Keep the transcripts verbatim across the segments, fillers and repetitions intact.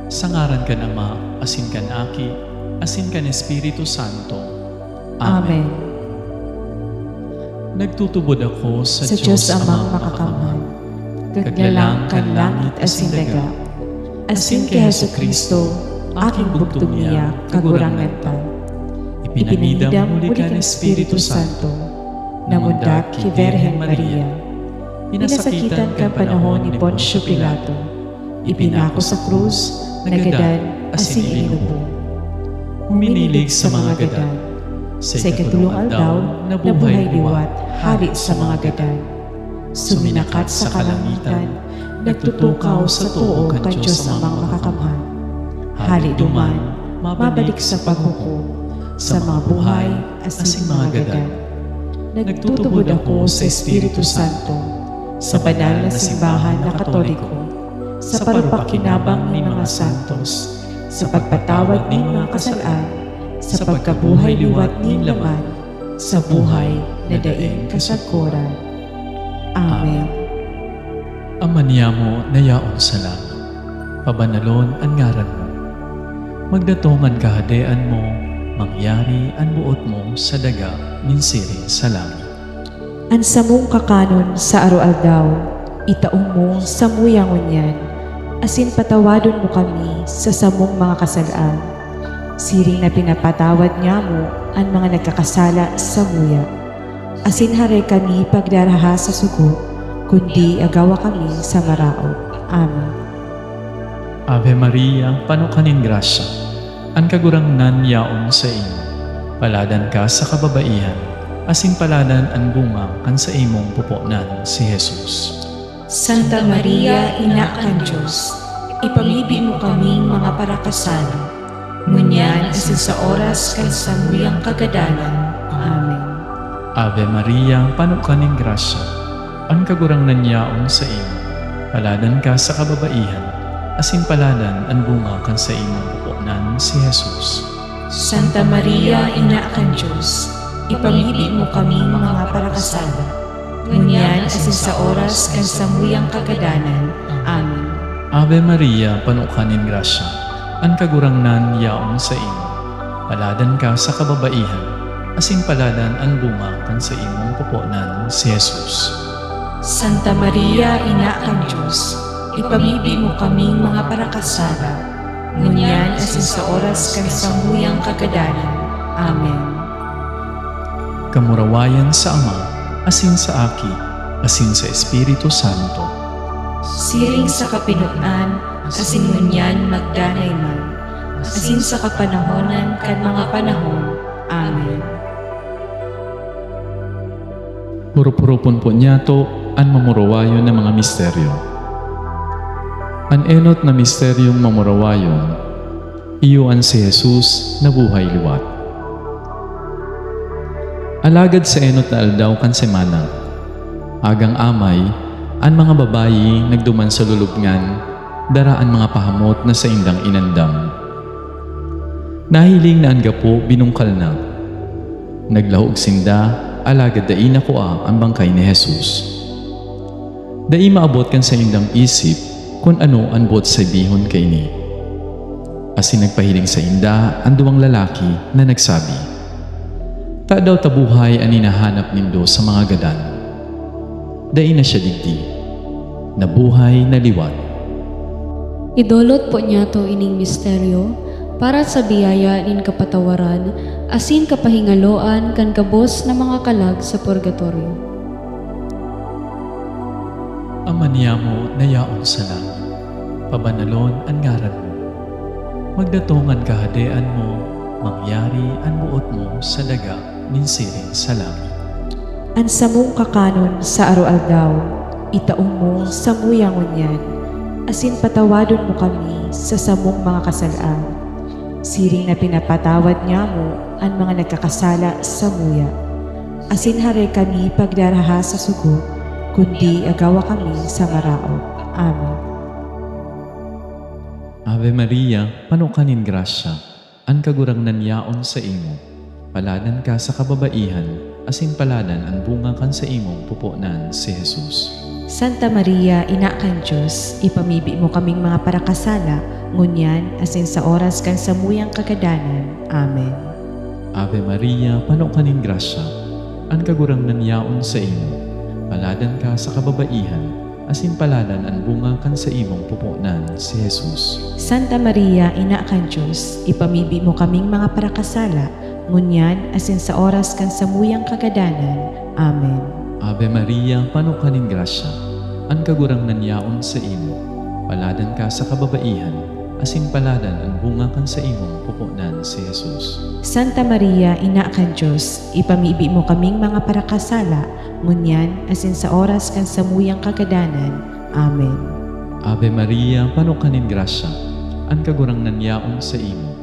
Sa ngaran kan Ama, asin kan Aki, asin kan Espiritu Santo. Amen. Amen. Nagtutubod ako sa Sa Diyos Diyos Amang Amang Makakamhan, Makakamhan, Kaglalang kan langit asin daga, asin ki Jesu-Cristo, aking bugtong niya, Kagurangnan ta. Ipinanidam huli kan Espiritu Santo, namundag ki Birhen Maria, pinasakitan kan panahon ni Poncio Pilato, ipinako sa krus, nagadan, asin inilubong. Huminilig sa mga gadan. Sa ikatulong aldaw, nabuhay liwat hale sa mga gadan. Suminakat sa kalangitan, nagtutukaw sa too kan Diyos Amang Makakamhan. Hale duman, mabalik sa paghukom sa mga buhay asin mga gadan. Nagtutubod ako sa Espiritu Santo, sa banal na simbahan na Katoliko, sa parupakinabang nin mga santos, sa pagpatawad nin mga kasal-an, sa pagkabuhay liwat nin laman, sa buhay na daing kasagkoran. Amen. Ama niyamo na yaon sa langit, pabanalon an ngaran mo. Magdatong an kahadean mo, mangyari an boot mo sa daga nin siring sa langit. An samong kakanon sa aroaldaw, itao mo samuya ngunyan, asin patawadon mo kami sa samong mga kasal-an, siring na pinapatawad nyamo an mga nagkakasala samuya. Asin hare kami pagdaraha sa sugo, kundi agawa kami sa maraot. Amen. Ave Maria, pano ka nin grasya, an Kagurangnan yaon saimo. Paladan ka sa kababaihan, asin paladan an bunga kan saimong puponan, si Jesus. Santa Maria, Ina kan Dios, ipamibi mo kaming mga parakasala, ngunyan asin sa oras kan samuyang kagadanan. Amen. Ave Maria, pano ka nin grasya, an Kagurangnan yaon saimo. Paladan ka sa kababaihan, asin paladan an bunga kan saimong puponan, si Jesus. Santa Maria, Ina kan Dios, ipamibi mo kaming mga parakasala, ngunyan asin sa oras kan samuyang kagadanan. Amen. Ave Maria, pano ka nin grasya, an Kagurangnan yaon saimo. Paladan ka sa kababaihan, asin paladan an bunga kan saimong puponan, si Jesus. Santa Maria, Ina kan Dios, ipamibi mo kaming mga parakasala, ngunyan asin sa oras kan samuyang kagadanan. Amen. Kamurawayan sa Ama, asin sa Aki, asin sa Espiritu Santo. Siring sa kapinoan, asin ngunyan magdanay man, asin sa kapanahonan kan mga panahon. Amen. Hurup-hurupon po niyato an mamurawayon na mga misteryo. An enot na misteryong mamurawayon, iyo an si Jesus na buhay liwat. Alagad sa enot na aldaw kan semana, agang amay, an mga babayi nagduman sa lulubngan, dara an mga pahamot na saindang inandam. Nahiling na an gapo binungkal na. Naglahog sinda, alagad dai nakua an bangkay ni Jesus. Dai maabot kan saindang isip kun ano an boot sabihon kaini. Asin nagpahiling sainda an duwang lalaki na nagsabi, "Tadaw ta buhay an hinahanap nindo sa mga gadan? Dai na siya digdi. Nabuhay na liwat." Idolot po niyato ining misteryo para sa biyaya nin kapatawaran asin kapahingaloan kan gabos na mga kalag sa purgatorio. Ama niyamo na yaon sa langit, pabanalon an ngaran mo. Magdatong an kahadean mo, mangyari an boot mo sa daga nin siring sa langit. An samong kakanon sa aroaldaw, itao mo samuya ngunyan, asin patawadon mo kami sa samong mga kasal-an, siring na pinapatawad nyamo an mga nagkakasala samuya. Asin hare kami pagdaraha sa sugo, kundi agawa kami sa maraot. Amen. Ave Maria, pano ka nin grasya, an Kagurangnan yaon saimo. Paladan ka sa kababaihan, asin paladan an bunga kan saimong puponan, si Jesus. Santa Maria, Ina kan Dios, ipamibi mo kaming mga parakasala, ngunyan asin sa oras kan samuyang kagadanan. Amen. Ave Maria, pano ka nin grasya, an Kagurangnan yaon saimo. Paladan ka sa kababaihan, asin paladan an bunga kan saimong puponan, si Jesus. Santa Maria, Ina kan Dios, ipamibi mo kaming mga parakasala, ngunyan asin sa oras kan samuyang kagadanan. Amen. Ave Maria, pano ka nin grasya, an Kagurangnan yaon saimo. Paladan ka sa kababaihan, asin paladan an bunga kan saimong puponan, si Jesus. Santa Maria, Ina kan Dios, ipamibi mo kaming mga parakasala, ngunyan asin sa oras kan samuyang kagadanan. Amen. Ave Maria, pano ka nin grasya, an Kagurangnan yaon saimo.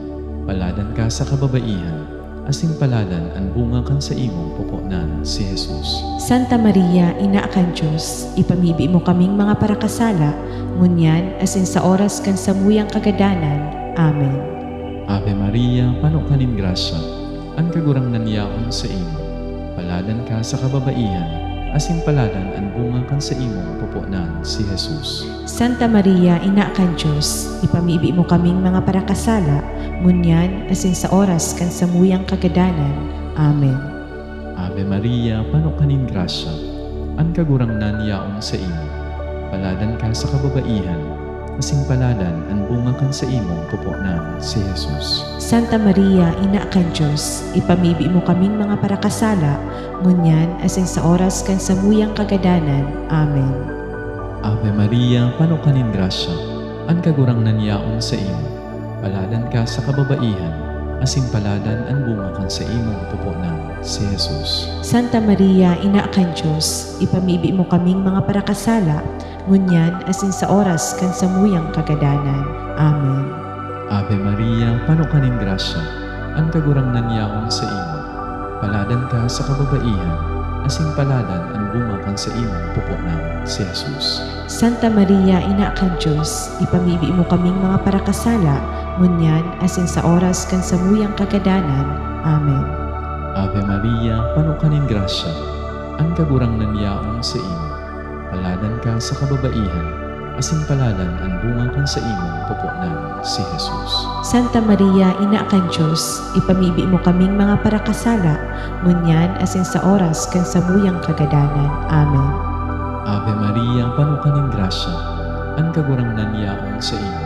Paladan ka sa kababaihan, asin paladan an bunga kan saimong puponan, si Jesus. Santa Maria, Ina kan Dios, ipamibi mo kaming mga parakasala, ngunyan asin sa oras kan samuyang kagadanan. Amen. Ave Maria, pano ka nin grasya, an Kagurangnan yaon saimo. Paladan ka sa kababaihan, asin paladan an bunga kan saimong puponan, si Jesus. Santa Maria, Ina kan Dios, ipamibi mo kaming mga parakasala, ngunyan asin sa oras kan samuyang kagadanan. Amen. Ave Maria, pano ka nin grasya, an Kagurangnan yaon saimo. Paladan ka sa kababaihan, asin paladan an bunga kan saimong puponan, si Jesus. Santa Maria, Ina kan Dios, ipamibi mo kaming mga parakasala, ngunyan asin sa oras kan samuyang kagadanan. Amen. Ave Maria, pano ka nin grasya, an Kagurangnan yaon saimo. Paladan ka sa kababaihan, asin paladan an bunga kan saimong puponan, si Jesus. Santa Maria, Ina kan Dios, ipamibi mo kaming mga parakasala, ngunyan asin sa oras kan samuyang kagadanan. Amen. Ave Maria, pano ka nin grasya, an Kagurangnan yaon saimo. Paladan ka sa kababaihan, asin paladan an bunga kan saimong puponan, si Jesus. Santa Maria, Ina kan Dios, ipamibi mo kaming mga parakasala, ngunyan asin sa oras kan samuyang kagadanan. Amen. Ave Maria, pano ka nin grasya, an Kagurangnan yaon saimo. Paladan ka sa kababaihan, asin paladan an bunga kan saimong puponan, si Jesus. Santa Maria, Ina kan Dios, ipamibi mo kaming mga parakasala, ngunyan asin sa oras kan samuyang kagadanan. Amen. Ave Maria, pano ka nin grasya, an Kagurangnan yaon saimo.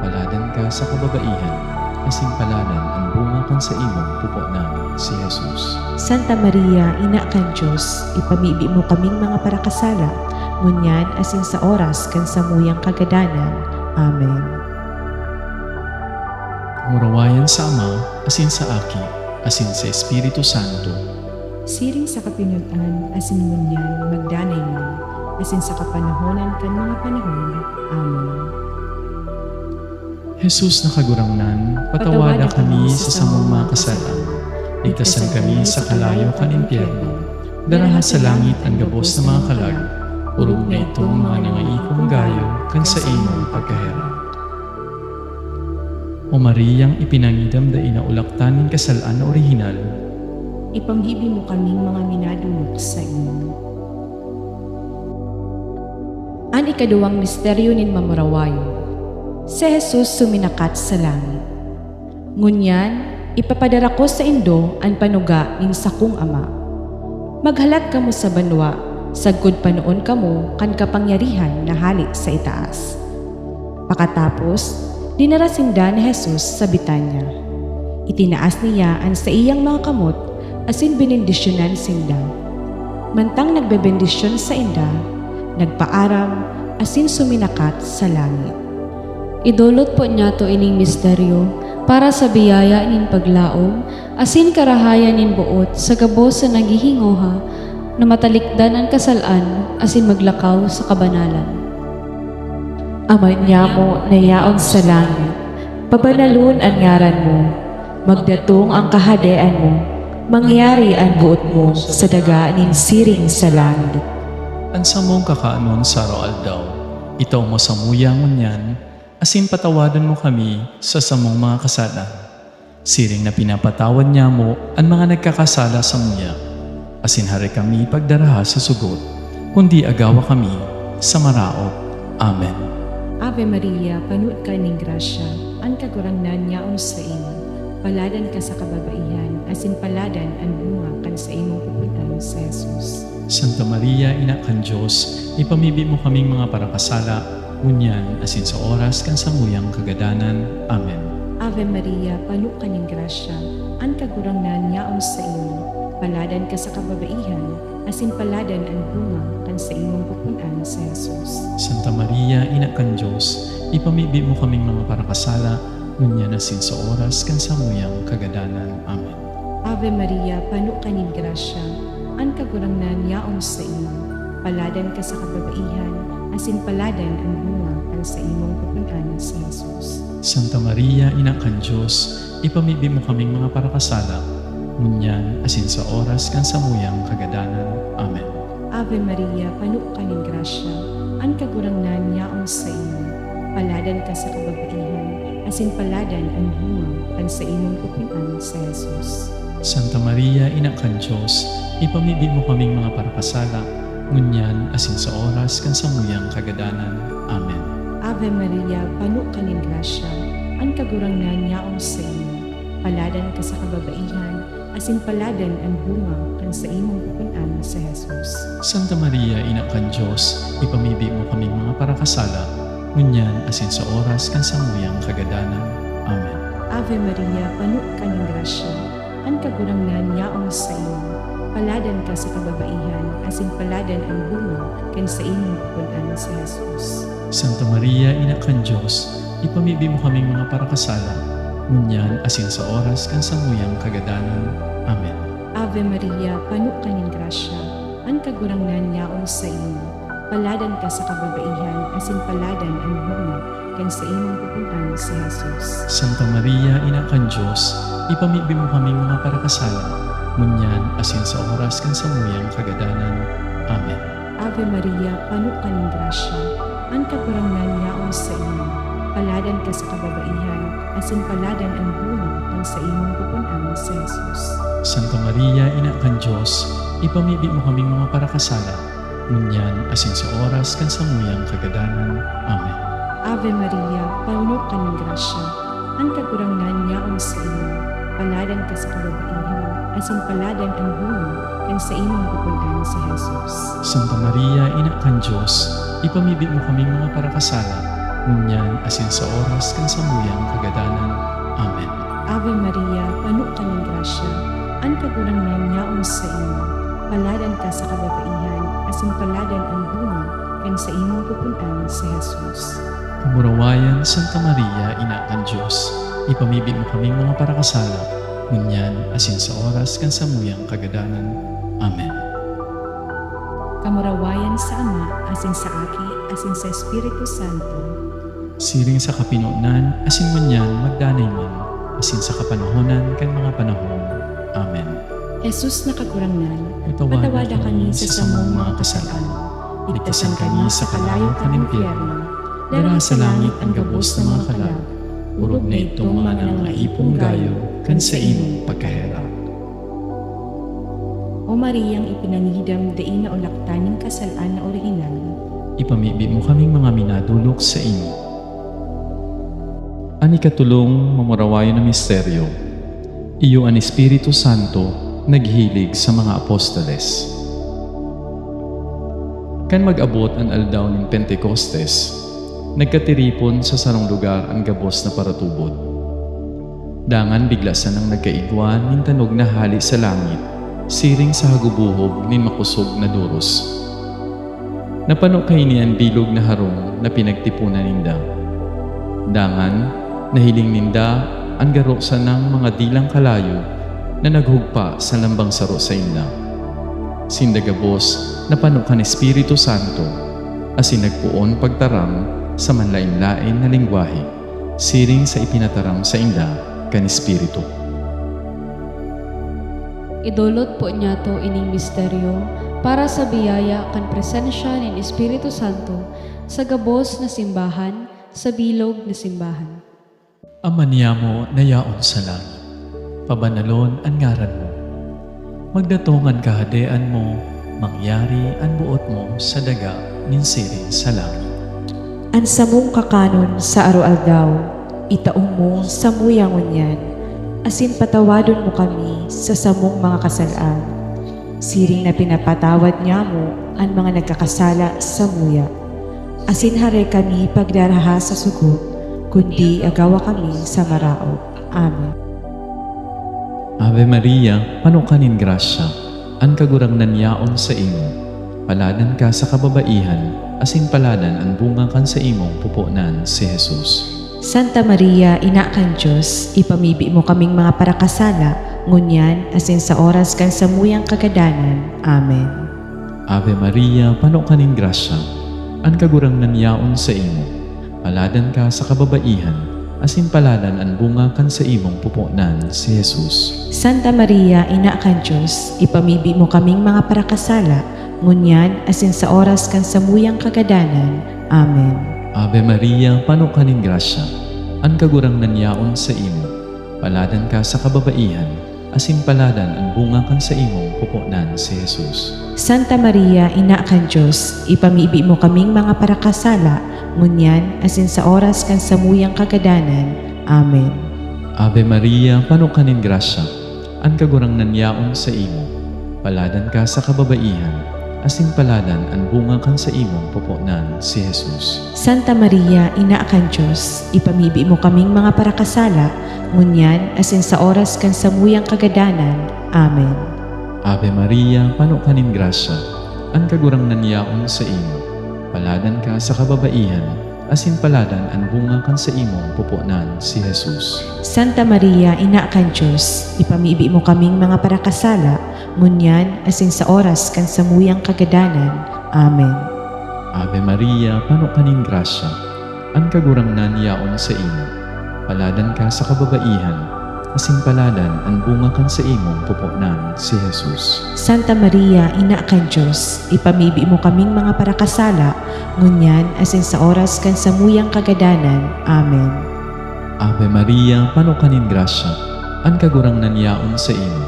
Paladan ka sa kababaihan, asin paladan an bunga kan saimong puponan, si Jesus. Santa Maria, Ina kan Dios, ipamibi mo kaming mga parakasala, ngunyan asin sa oras kan samuyang kagadanan. Amen. Murawayan sa Ama, asin sa Aki, asin sa Espiritu Santo. Siring sa kapinunan asin ngunyan magdanay man, asin sa kapanahonan kan mga panahon. Amen. Jesus na Kagurangnan, patawada kami sa samong mga kasalan. Ligtasan kami sa kalayo kan impyerno. Daraha sa langit an gabos na mga kalag, orog na itong mga nangaikong gayo kan saimong pagkaherak. O Mariang ipinangidam dai naulaktan nin kasalan na orihinal, ipamibi mo kaming mga minadolok saimo. An ikaduwang misteryo nin mamurawayon, si Jesus suminakat sa langit. Ngunyan, ipapadara ko saindo an panuga nin sakong Ama. Maghalat kamo sa banwa, sagkod panoon kamo kan kapangyarihan na hale sa itaas. Pakatapos, dinara sinda ni Jesus sa Betania. Itinaas niya an saiyang mga kamot asin benendisyonan sinda. Mantang nagbebendisyon sainda, nagpaaram asin suminakat sa langit. Idolot po niyato ining misteryo para sa biyaya nin paglaom asin karahayan nin boot sa gabos na naghihingoha na matalikdan an kasal-an asin maglakaw sa kabanalan. Ama nyamo na yaon sa langit, pabanalon an ngaran mo. Magdatong an kahadean mo. Mangyari an boot mo sa daga nin siring sa langit. An samong kakanon sa araw-aldaw, itao mo samuya ngunyan, asin patawadon mo kami sa samong mga kasalan, siring na pinapatawad nyamo an mga nagkakasala samuya. Asin hari kami pagdaraha sa sugot, kundi agawa kami sa maraot. Amen. Ave Maria, pano ka nin grasya, an Kagurangnan yaon saimo. Paladan ka sa kababaihan, asin paladan an bunga kan saimong pupunan, si Jesus. Santa Maria, Ina kan Dios, ipamibi mo kaming mga parakasala, ngunyan asin sa oras kan samuyang kagadanan. Amen. Ave Maria, pano ka nin grasya, an Kagurangnan yaon saimo. Paladan ka sa kababaihan, asin paladan an bunga kan saimong pupunan, si Jesus. Santa Maria, Ina kan Dios, ipamibi mo kaming mga parakasala, ngunyan asin sa oras kan samuyang kagadanan. Amen. Ave Maria, pano ka nin grasya, an Kagurangnan yaon saimo. Paladan ka sa kababaihan, asin paladan an bunga kan saimong pupunan, si Jesus. Santa Maria, Ina kan Dios, ipamibi mo kaming mga parakasala, ngunyan asin sa oras kan samuyang kagadanan. Amen. Ave Maria, pano ka nin grasya, an Kagurangnan yaon saimo. Paladan ka sa kababaihan, asin paladan an bunga kan saimong pupunan, si Jesus. Santa Maria, Ina kan Dios, ipamibi mo kaming mga parakasala, ngunyan asin sa oras kan samuyang kagadanan. Amen. Ave Maria, pano ka nin grasya, an Kagurangnan yaon saimo. Paladan ka sa kababaihan, asin paladan an bunga kan saimong pupunan, si Jesus. Santa Maria, Ina kan Dios, ipamibi mo kaming mga parakasala, ngunyan asin sa oras kan samuyang kagadanan. Amen. Ave Maria, pano ka nin grasya, an Kagurangnan yaon saimo. Paladan ka sa kababaihan, asin paladan an bunga kan saimong pupunan, si Jesus. Santa Maria, Ina kan Dios, ipamibi mo kaming mga parakasala, ngunyan asin sa oras kan samuyang kagadanan. Amen. Ave Maria, pano ka nin grasya, an Kagurangnan yaon saimo. Paladan ka sa kababaihan, asin paladan an bunga kan saimong pupunan, si Jesus. Santa Maria, Ina kan Dios, ipamibi mo kaming mga parakasala, ngunyan asin sa oras kan samuyang kagadanan. Amen. Ave Maria, pano ka nin grasya, an Kagurangnan yaon saimo. Paladan ka sa kababaihan, asin paladan an bunga kan saimong pupunan, si Jesus. Santa Maria, Ina kan Dios, ipamibi mo kaming mga parakasala, ngunyan asin sa oras kan samuyang kagadanan. Amen. Ave Maria, pano ka nin grasya, an Kagurangnan yaon saimo. Paladan ka sa kababaihan, asin paladan an bunga kan saimong pupunan, si Jesus. Santa Maria, Ina kan Dios, ipamibi mo kaming mga parakasala, ngunyan asin sa oras kan samuyang kagadanan. Amen. Ave Maria, pano ka nin grasya, an Kagurangnan yaon saimo. Paladan ka sa kababaihan, asin paladan an bunga kan saimong pupunan, si Jesus. Kamurawayan, Santa Maria, Ina kan Dios, ipamibi mo kaming mga parakasala, ngunyan asin sa oras kan samuyang kagadanan. Amen. Kamurawayan sa Ama, asin sa Aki, asin sa Espiritu Santo. Siring sa kapinonan, asin ngunyan magdanay man, asin sa kapanahonan kan mga panahon. Amen. Jesus na Kagurangnan, patawada kami sa samong mga kasalan. Ligtasan kami sa kalayo kan impyerno. Dara sa langit an gabos na mga kalag, orog na idtong mga nangaipong gayo kan saimong pagkaherak. O Mariang ipinangidam dai naulaktan nin kasal-an na orihinal, ipamibi mo kaming mga minadolok saimo. An ikatolong mamurawayon na misteryo, iyo an Espiritu Santo naghilig sa mga apostoles. Kan mag-abot an aldaw nin Pentecostes, nagkatiripon sa sarong lugar an gabos na paratubod. Dangan bigla sanang nagkaigwa nin tanog na hale sa langit, siring sa hagubohob nin makosog na doros. Napano kaini an bilog na harong na pinagtiponan ninda. Dangan, nahiling ninda an garo sanang mga dilang kalayo na naghugpa sa lambang saro sainda. Sinda gabos napano kan Espiritu Santo, asin nagpoon pagtaram sa manlaen-laen na lengwahe, siring sa ipinataram sainda kan Espiritu. Idolot po niyato ining misteryo para sa biyaya kan presensya nin Espiritu Santo sa gabos na simbahan, sa bilog na simbahan. Ama niyamo na yaon sa langit, pabanalon an ngaran mo. Magdatong an Kahadean mo, mangyari an boot mo sa daga nin siring sa langit. An samong kakanon sa aroaldaw, itao mo samuya ngunyan, asin patawadon mo kami sa samong mga kasal-an, siring na pinapatawad nyamo an mga nagkakasala samuya. Asin hare kami pagdaraha sa sugot, kundi agawa kami sa maraot. Amen. Ave Maria, pano ka nin grasya, an Kagurangnan yaon saimo. Paladan ka sa kababaihan, asin paladan an bunga kan saimong puponan, si Jesus. Santa Maria, Ina kan Dios, ipamibi mo kaming mga parakasala, ngunyan asin sa oras kan samuyang kagadanan. Amen. Ave Maria, pano ka nin grasya, an Kagurangnan yaon saimo. Paladan ka sa kababaihan, asin paladan an bunga kan saimong puponan, si Jesus. Santa Maria, Ina kan Dios, ipamibi mo kaming mga parakasala, ngunyan asin sa oras kan samuyang kagadanan. Amen. Ave Maria, pano ka nin grasya, an Kagurangnan yaon saimo. Paladan ka sa kababaihan, asin paladan an bunga kan saimong puponan, si Jesus. Santa Maria, Ina kan Dios, ipamibi mo kaming mga parakasala, ngunyan asin sa oras kan samuyang kagadanan. Amen. Ave Maria, pano ka nin grasya, an Kagurangnan yaon saimo. Paladan ka sa kababaihan, asin paladan an bunga kan saimong puponan, si Jesus. Santa Maria, Ina kan Dios, ipamibi mo kaming mga parakasala, ngunyan asin sa oras kan samuyang kagadanan. Amen. Ave Maria, pano ka nin grasya, an Kagurangnan yaon saimo. Paladan ka sa kababaihan, asin paladan an bunga kan saimong puponan, si Jesus. Santa Maria, Ina kan Dios, ipamibi mo kaming mga parakasala, ngunyan asin sa oras kan samuyang kagadanan. Amen. Ave Maria, pano ka nin grasya, an Kagurangnan yaon saimo. Paladan ka sa kababaihan, asin paladan an bunga kan saimong puponan, si Jesus. Santa Maria, Ina kan Dios, ipamibi mo kaming mga parakasala, ngunyan asin sa oras kan samuyang kagadanan. Amen. Ave Maria, pano ka nin grasya, an Kagurangnan yaon saimo.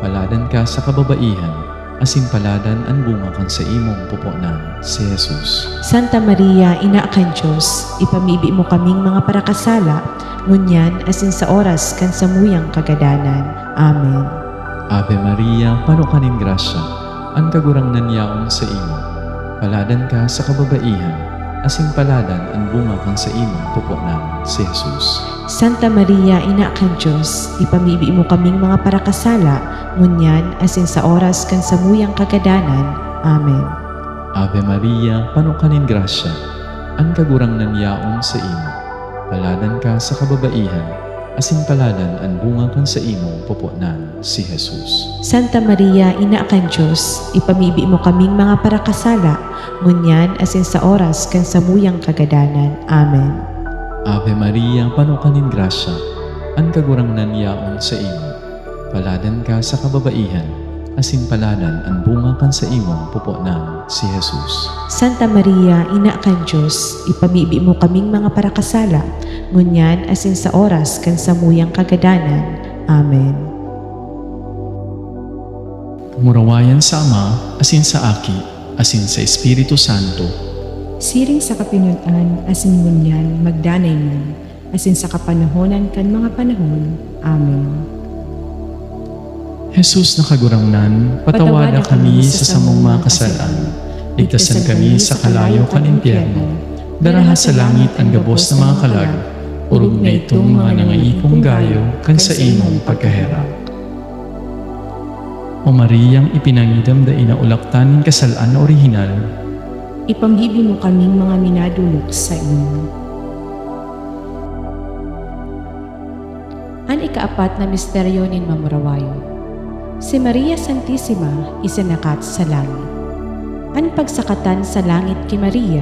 Paladan ka sa kababaihan, asin paladan an bunga kan saimong puponan, si Jesus. Santa Maria, Ina kan Dios, ipamibi mo kaming mga parakasala, ngunyan asin sa oras kan samuyang kagadanan. Amen. Ave Maria, pano ka nin grasya, an Kagurangnan yaon saimo. Paladan ka sa kababaihan, asin paladan an bunga kan saimong puponan, si Jesus. Santa Maria, Ina kan Dios, ipamibi mo kaming mga parakasala, ngunyan asin sa oras kan samuyang kagadanan. Amen. Ave Maria, pano ka nin grasya, an Kagurangnan yaon saimo. Paladan ka sa kababaihan, asin paladan an bunga kan saimong puponan, si Jesus. Santa Maria, Ina kan Dios, ipamibi mo kaming mga parakasala, ngunyan asin sa oras kan samuyang kagadanan. Amen. Ave Maria, pano ka nin grasya, an Kagurangnan yaon saimo. Paladan ka sa kababaihan, asin paladan an bunga kan saimong puponan, si Jesus. Santa Maria, Ina kan Dios, ipamibi mo kaming mga parakasala, ngunyan asin sa oras kan samuyang kagadanan. Amen. Kamurawayan sa Ama, asin sa Aki, asin sa Espiritu Santo. Siring sa kapinon-an, asin ngunyan, magdanay man, asin sa kapanahonan kan mga panahon. Amen. Jesus na Kagurangnan, patawada kami sa samong mga kasalan. Ligtasan kami sa kalayo kan impyerno. Daraha sa langit an gabos na mga kalag, orog na itong mga nangaipong gayo kan saimong pagkaherak. O Mariang ipinangidam dai naulaktan nin kasalan na orihinal, ipamibi mo kaming mga minadolok saimo. An ikaapat na misteryo nin mamurawayon. Si Maria Santisima isinakat sa langit. An pagsakatan sa langit ki Maria,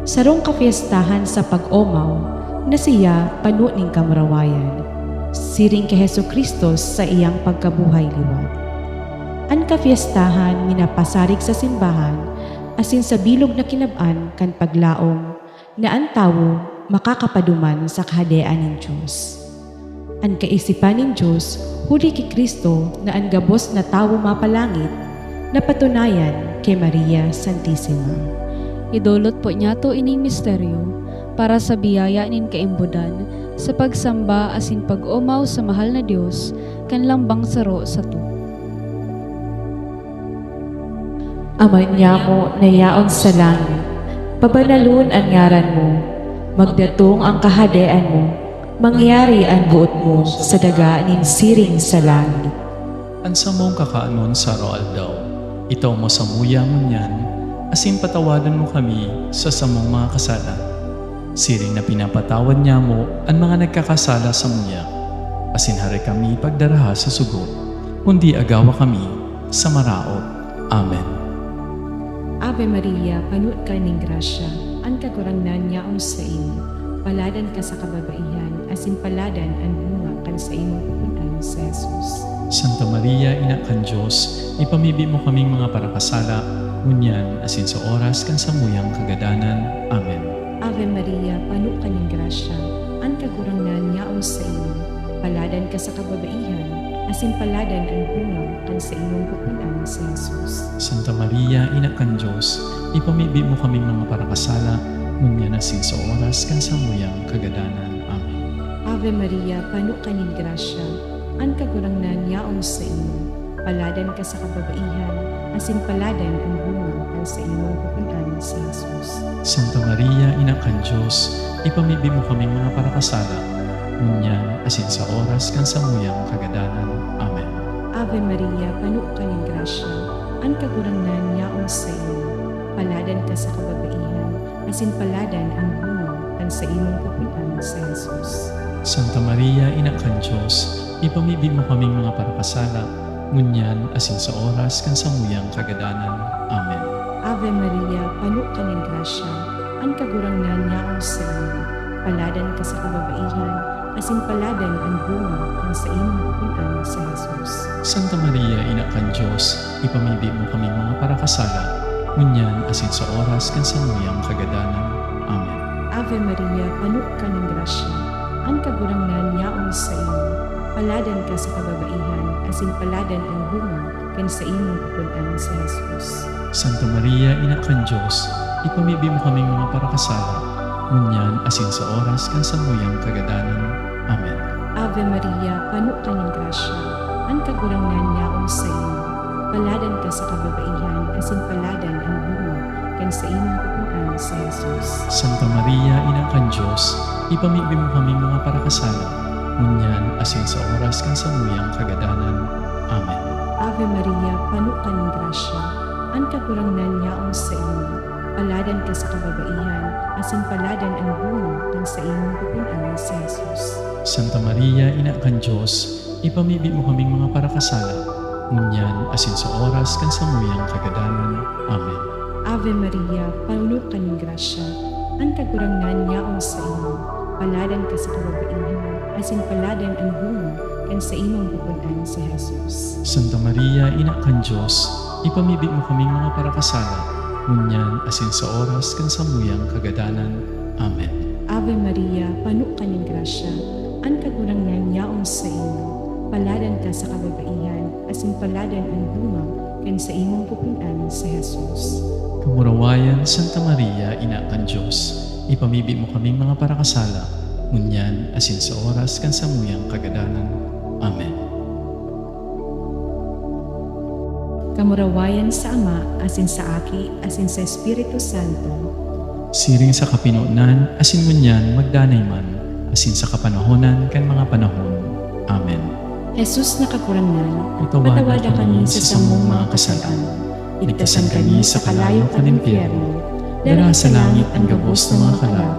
sarong kapiestahan sa pag-omaw na siya pano nin kamurawayan, siring ki Jesu-Cristo sa iyang pagkabuhay liwat. An kapiestahan minapasarig sa simbahan asin sa bilog na kinab-an kan paglaom na an tawo makakapaduman sa Kahadean nin Dios. An kaisipan nin Dios huli ki Cristo na an gabos na tawo mapalangit, napatunayan ki Maria Santisima. Idolot po niyato ining misteryo para sa biyaya nin kaimbodan sa pagsamba asin pag-omaw sa mahal na Dios kan lambang saro sato. Ama nyamo na yaon sa langit, pabanalon an ngaran mo. Magdatong an kahadean mo. Mangyari an boot mo sa daga nin siring sa langit. An samong kakanon sa aroaldaw, itao mo samuya ngunyan, asin patawadon mo kami sa samong mga kasala, siring na pinapatawad nyamo an mga nagkakasala samuya. Asin hare kami pagdaraha sa sugot, kundi agawa kami sa maraot. Amen. Ave Maria, pano ka nin grasya, an Kagurangnan yaon saimo. Paladan ka sa kababaihan, asin paladan an bunga kan saimong pupunan, si Jesus. Santa Maria, Ina kan Dios, ipamibi mo kaming mga parakasala, ngunyan asin sa oras kan samuyang kagadanan. Amen. Ave Maria, pano ka nin grasya, an Kagurangnan yaon saimo. Paladan ka sa kababaihan, asin paladan an bunga kan saimong pupunan, si Jesus. Santa Maria, Ina kan Dios, ipamibi mo kaming mga parakasala, ngunyan asin sa oras kan samuyang kagadanan. Amen. Ave Maria, pano ka nin grasya, an Kagurangnan yaon saimo. Paladan ka sa kababaihan, asin paladan an bunga kan saimong pupunan, si Jesus. Santa Maria, Ina kan Dios, ipamibi mo kaming mga parakasala, ngunyan asin sa oras kan samuyang kagadanan. Amen. Ave Maria, pano ka nin grasya, an Kagurangnan yaon saimo. Paladan ka sa kababaihan, asin paladan an bunga kan saimong pupunan, si Jesus. Santa Maria, Ina kan Dios, ipamibi mo kaming mga parakasala, ngunyan asin sa oras kan samuyang kagadanan. Amen. Ave Maria, pano ka nin grasya, an Kagurangnan yaon saimo. Paladan ka sa kababaihan, asin paladan an bunga kan saimong pupunan, si Jesus. Santa Maria, Ina kan Dios, ipamibi mo kaming mga parakasala, ngunyan asin sa oras kan samuyang kagadanan. Amen. Ave Maria, pano ka nin grasya, an Kagurangnan yaon saimo. Paladan ka sa kababaihan, asin paladan an bunga kan saimong pupunan, si Jesus. Santa Maria, Ina kan Dios, ipamibi mo kaming mga parakasala, ngunyan asin sa oras kan samuyang kagadanan. Amen. Ave Maria, pano ka nin grasya, an Kagurangnan yaon saimo. Paladan ka sa kababaihan, asin paladan an bunga kan saimong pupunan, si Jesus. Santa Maria, Ina kan Dios, ipamibi mo kaming mga parakasala, ngunyan asin sa oras kan samuyang kagadanan. Amen. Ave Maria, pano ka nin grasya, an Kagurangnan yaon saimo. Paladan ka sa kababaihan, asin paladan an bunga kan saimong pupunan, si Jesus. Santa Maria, Ina kan Dios, ipamibi mo kaming mga parakasala, ngunyan asin sa oras kan samuyang kagadanan. Amen. Ave Maria, pano ka nin grasya, an Kagurangnan yaon saimo. Paladan ka sa kababaihan, asin paladan an bunga kan saimong pupunan, si Jesus. Santa Maria, Ina kan Dios, ipamibi mo kaming mga parakasala, ngunyan asin sa oras kan samuyang kagadanan. Amen. Ave Maria, pano ka nin grasya, an Kagurangnan yaon saimo. Paladan ka sa kababaihan, asin paladan an bunga kan saimong pupunan, si Jesus. Kamurawayan, Santa Maria, Ina kan Dios, ipamibi mo kaming mga parakasala, ngunyan asin sa oras kan samuyang kagadanan. Amen. Kamurawayan sa Ama, asin sa Aki, asin sa Espiritu Santo. Siring sa kapinonan, asin ngunyan magdanay man, asin sa kapanahonan kan mga panahon. Amen. Jesus na Kagurangnan, patawada kami sa samong mga kasalan. Ligtasan kami sa kalayo kan impyerno. Dara sa langit an gabos na mga kalag.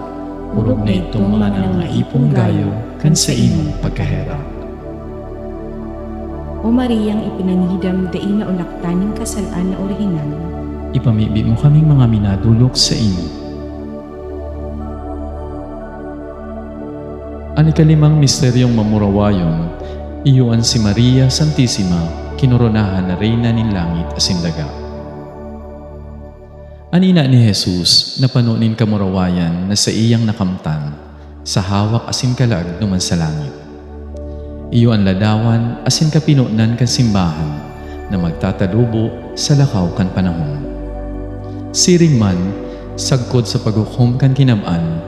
Orog na idtong mga nangaipong gayo kan saimong pagkaherak. O Mariang ipinangidam dai naulaktan nin kasal-an na orihinal. Ipamibi mo kaming mga minadolok saimo. An ikalimang misteryong mamurawayon, iyo an si Maria Santisima, kinoronahan na Reyna nin langit asin daga. An ina ni Jesus napano nin kamurawayan na saiyang nakamtan sa hawak asin kalag duman sa langit. Iyo an ladawan asin kapinonan kan simbahan na magtatalubo sa lakaw kan panahon. Siring man, sagkod sa paghukom kan kinab-an,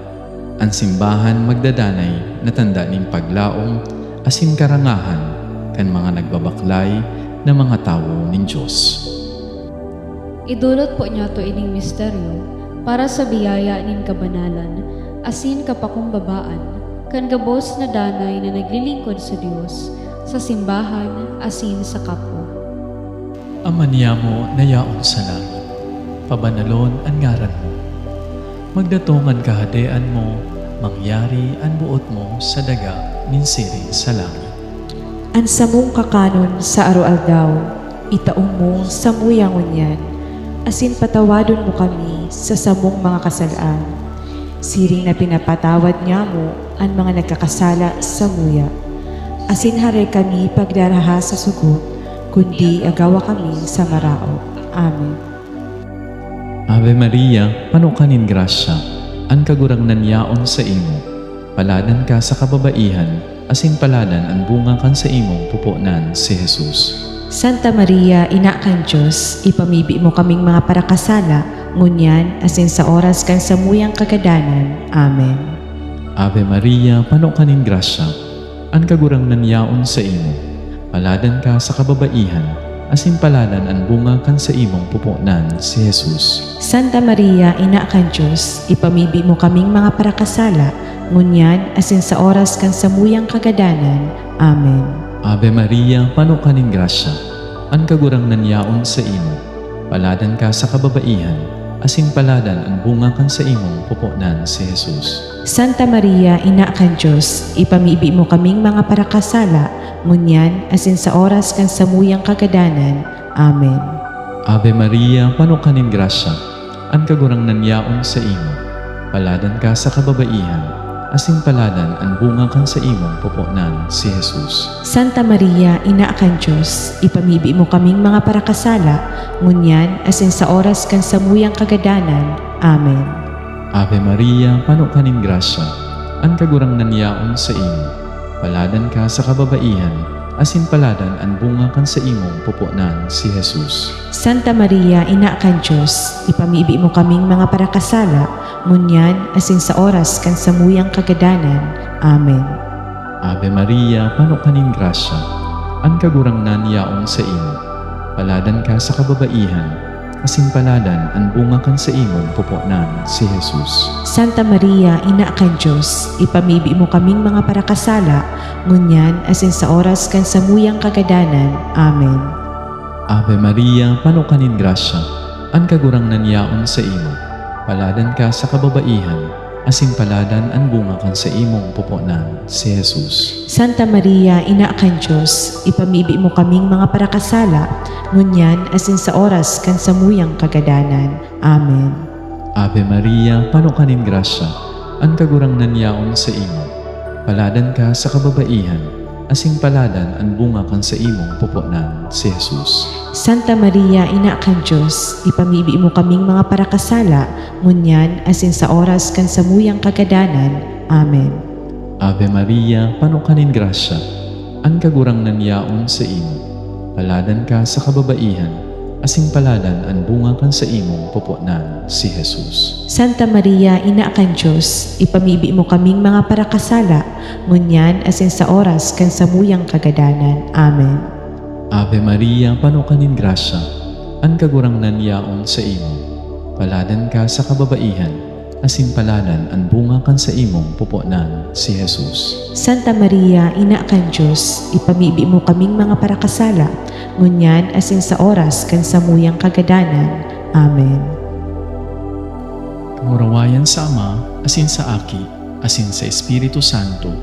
an simbahan magdadanay na tanda nin paglaom asin karangahan kan mga nagbabaklay na mga tawo nin Dios. Idolot po niyato ining misteryo para sa biyaya nin kabanalan asin kapakumbabaan kan gabos na danay na naglilingkod sa Dios, sa simbahan asin sa kapwa. Ama niyamo na yaon sa langit, pabanalon an ngaran mo. Magdatong an kahadean mo, mangyari an boot mo sa daga nin siring sa langit. An samong kakanon sa aroaldaw, itao mo samuya ngunyan, asin patawadon mo kami sa samong mga kasal-an, siring na pinapatawad nyamo an mga nagkakasala samuya. Asin hare kami pagdaraha sa sugod, kundi agawa kami sa maraot. Amen. Ave Maria, pano ka nin grasya, an Kagurangnan yaon saimo. Paladan ka sa kababaihan, asin paladan an bunga kan saimong puponan, si Jesus. Santa Maria, Ina kan Dios, ipamibi mo kaming mga parakasala, ngunyan asin sa oras kan samuyang kagadanan. Amen. Ave Maria, pano ka nin grasya, an Kagurangnan yaon saimo. Paladan ka sa kababaihan, asin paladan an bunga kan saimong puponan, si Jesus. Santa Maria, Ina kan Dios, ipamibi mo kaming mga parakasala, ngunyan asin sa oras kan samuyang kagadanan. Amen. Ave Maria, pano ka nin grasya, an Kagurangnan yaon saimo. Paladan ka sa kababaihan, asin paladan an bunga kan saimong puponan, si Jesus. Santa Maria, Ina kan Dios, ipamibi mo kaming mga parakasala, ngunyan asin sa oras kan samuyang kagadanan. Amen. Ave Maria, pano ka nin grasya, an Kagurangnan yaon saimo. Paladan ka sa kababaihan, asin paladan an bunga kan saimong puponan, si Jesus. Santa Maria, Ina kan Dios, ipamibi mo kaming mga parakasala, ngunyan asin sa oras kan samuyang kagadanan. Amen. Ave Maria, pano ka nin grasya, an Kagurangnan yaon saimo. Paladan ka sa kababaihan, asin paladan an bunga kan saimong puponan, si Jesus. Santa Maria, Ina kan Dios, ipamibi mo kaming mga parakasala, ngunyan asin sa oras kan samuyang kagadanan. Amen. Ave Maria, pano ka nin grasya, an Kagurangnan yaon saimo. Paladan ka sa kababaihan, asin paladan an bunga kan saimong puponan, si Jesus. Santa Maria, Ina kan Dios, ipamibi mo kaming mga parakasala, ngunyan asin sa oras kan samuyang kagadanan. Amen. Ave Maria, pano ka nin grasya, an Kagurangnan yaon saimo. Paladan ka sa kababaihan, asin paladan an bunga kan saimong puponan, si Jesus. Santa Maria, Ina kan Dios, ipamibi mo kaming mga parakasala, ngunyan asin sa oras kan samuyang kagadanan. Amen. Ave Maria, pano ka nin grasya, an Kagurangnan yaon saimo. Paladan ka sa kababaihan, asin paladan an bunga kan saimong puponan, si Jesus. Santa Maria, Ina kan Dios, ipamibi mo kaming mga parakasala, ngunyan asin sa oras kan samuyang kagadanan. Amen. Ave Maria, pano ka nin grasya, an Kagurangnan yaon saimo. Paladan ka sa kababaihan, asin paladan an bunga kan saimong puponan, si Jesus. Santa Maria, Ina kan Dios, ipamibi mo kaming mga parakasala, ngunyan asin sa oras kan samuyang kagadanan. Amen. Ave Maria, pano ka nin grasya, an Kagurangnan yaon saimo. Paladan ka sa kababaihan, asin paladan an bunga kan saimong puponan, si Jesus. Santa Maria, Ina kan Dios, ipamibi mo kaming mga parakasala, ngunyan asin sa oras kan samuyang kagadanan. Amen. Kamurawayan sa Ama, asin sa Aki, asin sa Espiritu Santo.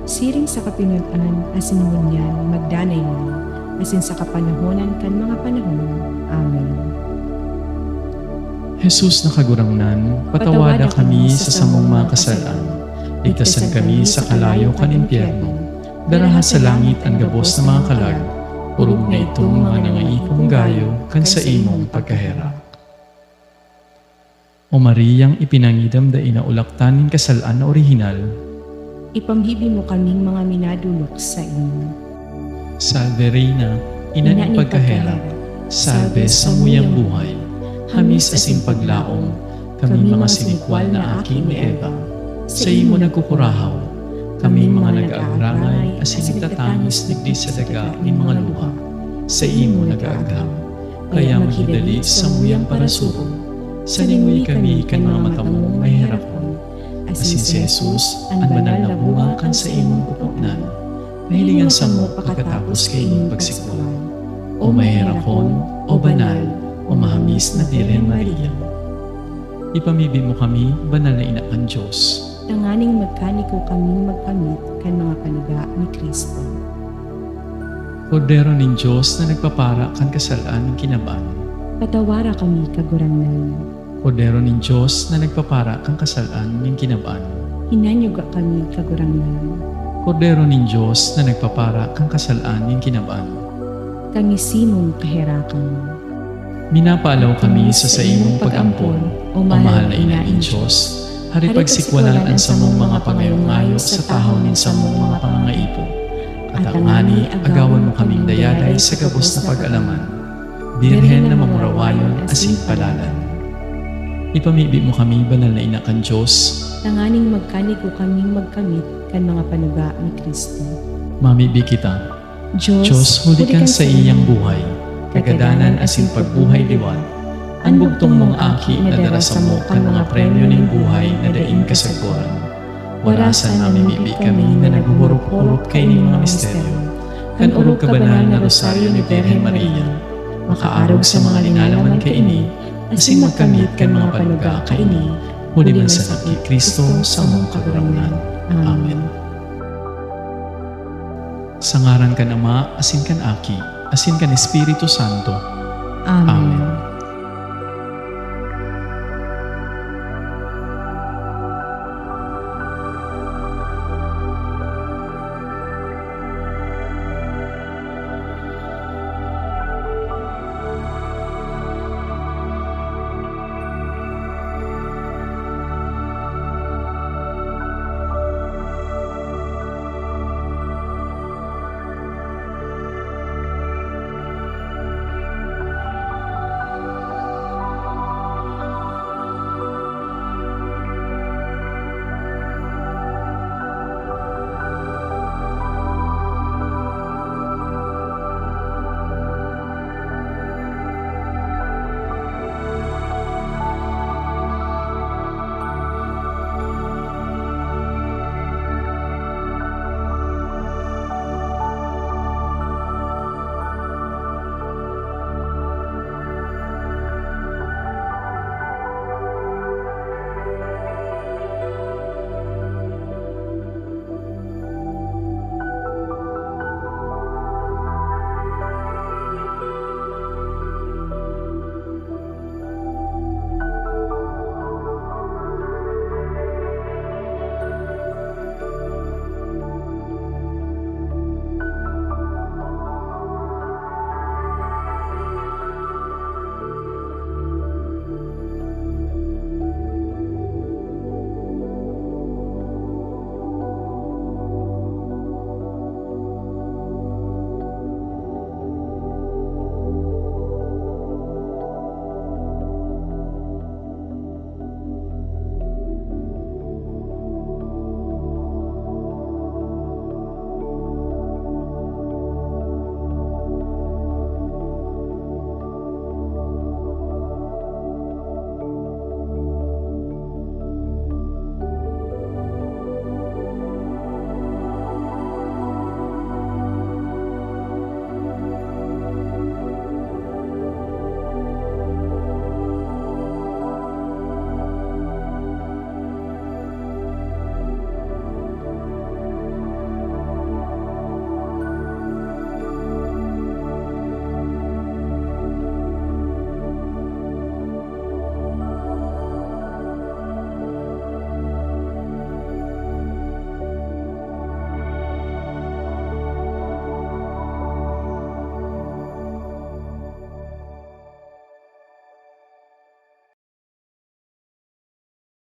Siring sa kapinodan, asin ngunyan, magdanay man, asin sa kapanahonan kan mga panahon. Amen. Jesus na Kagurangnan, patawada kami sa samong mga kasalan. Ligtasan kami sa kalayo kan impyerno. Daraha sa langit an gabos na mga kalag, orog na itong mga nangaipong gayo kan saimong pagkaherak. O Mariang ipinangidam dai na ulaktan nin kasalan na orihinal, Ipamibi mo kaming mga minadolok saimo. Salve Reina, Ina nin pagkahera, salve samuyang buhay, hamis asin paglaom, kaming mga sinikwal na aki ni Eva. Saimo nagkukurahaw, kaming mga nag-aagrangay asin nagtatangis digdi sa daga nin mga luha. Saimo nag-aagham, kaya maghidali samuyang parasugo, salingoyi kami kan mga mata mong maheherakon, asin si Jesus, an banal na bunga kan saimong pupunan, pahilingan samo pakatapos kaini nin pagsikwalan. O maheherakon, o banal, o mahamis na Birhen Maria. Ipamibi mo kami, banal na Ina kan Dios, tanganing magkanigo kaming magkamit kan mga panuga ni Cristo. Kordero nin Dios na nagpapara kan kasal-an nin kinab-an, Patawara kami, Kagurangnan. Kordero nin Dios na nagpapara kan kasal-an nin kinab-an, Hinanyuga kami, Kagurangnan. Kordero nin Dios na nagpapara kan kasal-an nin kinab-an, Kami simong kaherakan. Minapaalaw kami sa saimong pag-ampon, o mahal na Ina nin Dios, haripagsikolan an samong mga pangayo-ngayo sa tahaw nin samong mga pangangaipo. At tangani agawan mo kaming dayaday sa gabos na pag-alaman, Birhen na mamurawayon asin palalan. Ipamibi mo kami, banal na Ina kan Dios, tanganing magkanigo kaming magkamit kan mga panuga ni Cristo. Mamibi kita. Diyos, huli kan saiyang buhay, kagadanan asin pagbuhay liwat, an bugtong mong Aki na dara samo kan mga premyo nin buhay na daing kasagkoran. Warasan, mamimibi kami na naghuhurop-hurop kaining mga misteryo kan orog kabanal na Rosaryo ni Birhen Maria, makaarog sa mga linalaman kaini, asin magkamit kan mga panuga kaini, huli man sa ki Cristo, samong Kagurangnan. Amen. Sa ngaran kan Ama, asin kan Aki, asin kan Espiritu Santo. Amen.